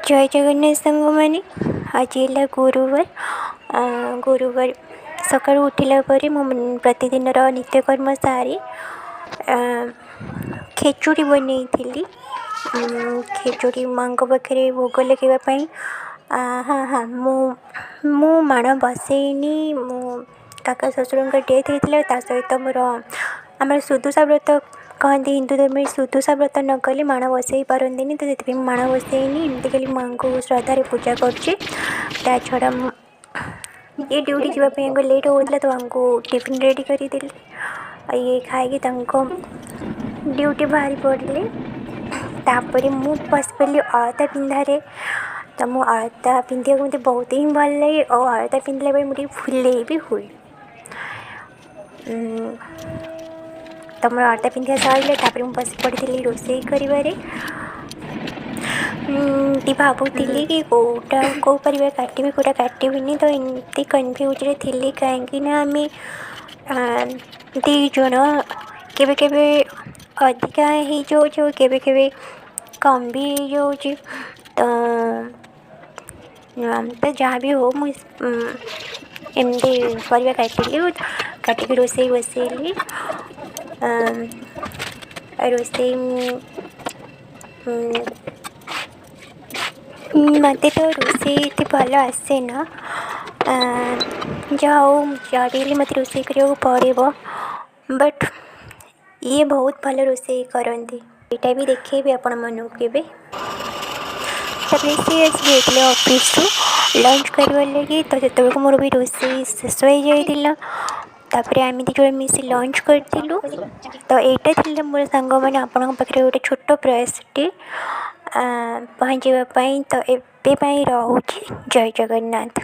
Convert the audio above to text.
ଜୟ ଜଗନ୍ନାଥ ସାଙ୍ଗମାନେ, ଆଜି ହେଲା ଗୁରୁବାର। ଗୁରୁବାର ସକାଳୁ ଉଠିଲା ପରେ ମୁଁ ପ୍ରତିଦିନର ନିତ୍ୟକର୍ମ ସାରି ଖେଚୁଡ଼ି ବନେଇଥିଲି, ଖେଚୁଡ଼ି ମାଆଙ୍କ ପାଖରେ ଭୋଗ ଲଗାଇବା ପାଇଁ। ହଁ ହଁ, ମୁଁ ମାଣ ବସେଇନି। ମୁଁ କାକା ଶ୍ୱଶୁରଙ୍କ ଡେଥ୍ ହେଇଥିଲା, ତା ସହିତ ମୋର ଆମର ସୁଦଶା ବ୍ରତ କହନ୍ତି। ହିନ୍ଦୁ ଧର୍ମରେ ସୁଦଶା ବ୍ରତ ନ କଲେ ମାଣ ବସେଇ ପାରନ୍ତିନି, ତ ସେଥିପାଇଁ ମୁଁ ମାଣ ବସେଇନି। ଏମିତି ଖାଲି ମାଆଙ୍କୁ ଶ୍ରଦ୍ଧାରେ ପୂଜା କରୁଛି। ତା ଛଡ଼ା ମୁଁ ଇଏ ଡ୍ୟୁଟି ଯିବା ପାଇଁ ଲେଟ୍ ହେଉଥିଲା, ତ ଆଙ୍କୁ ଟିଫିନ୍ ରେଡ଼ି କରିଦେଲି ଆଉ ଇଏ ଖାଇକି ତାଙ୍କ ଡ୍ୟୁଟି ବାହାରି ପଡ଼ିଲେ। ତାପରେ ମୁଁ ବସିପଡ଼ିଲି ଅଳତା ପିନ୍ଧାରେ। ତ ମୁଁ ଅଳତା ପିନ୍ଧିବାକୁ ମୋତେ ବହୁତ ହିଁ ଭଲ ଲାଗେ, ଆଉ ଅଳତା ପିନ୍ଧିଲା ବେଳେ ମୁଁ ଟିକେ ଫୁଲେଇ ବି ହୁଏ। ତ ମୋର ଅଳତା ପିନ୍ଧିବା ସରିଲା, ତାପରେ ମୁଁ ବସି ପଡ଼ିଥିଲି ରୋଷେଇ କରିବାରେ। ଏମିତି ଭାବୁଥିଲି କି କେଉଁଟା କେଉଁ ପରିବା କାଟିବି, କେଉଁଟା କାଟିବିନି, ତ ଏମିତି କନଫ୍ୟୁଜ୍ରେ ଥିଲି, କାହିଁକି ନା ଆମେ 2 ଜଣ, କେବେ କେବେ ଅଧିକା ହେଇଯାଉଛି ଆଉ କେବେ କେବେ କମ୍ ବି ହେଇଯାଉଛି। ତ ତ ଯାହା ବି ହଉ, ମୁଁ ଏମିତି ପରିବା କାଟିଲି, କାଟିକି ରୋଷେଇ ବସେଇଲି। ରୋଷେଇ ମୋତେ ତ ରୋଷେଇ ଏତେ ଭଲ ଆସେ ନା, ଯାହା ହଉ ଯାହା ବି ହେଲେ ମୋତେ ରୋଷେଇ କରିବାକୁ ପଡ଼ିବ। ବଟ୍ ଇଏ ବହୁତ ଭଲ ରୋଷେଇ କରନ୍ତି, ଏଇଟା ବି ଦେଖେଇବି ଆପଣମାନଙ୍କୁ କେବେ। ତାପରେ ସିଏ ଆସି ଯାଇଥିଲେ ଅଫିସରୁ ଲଞ୍ଚ କରିବା ଲାଗି, ତ ସେତେବେଳକୁ ମୋର ବି ରୋଷେଇ ଶେଷ ହେଇଯାଇଥିଲା। ତାପରେ ଆମେ 2 ଜଣ ମିଶି ଲଞ୍ଚ କରିଥିଲୁ। ତ ଏଇଟା ଥିଲା ମୋର ସାଙ୍ଗମାନେ ଆପଣଙ୍କ ପାଖରେ ଗୋଟେ ଛୋଟ ପ୍ରୟାସଟି ପହଞ୍ଚିବା ପାଇଁ। ତ ଏବେ ପାଇଁ ରହୁଛି, ଜୟ ଜଗନ୍ନାଥ।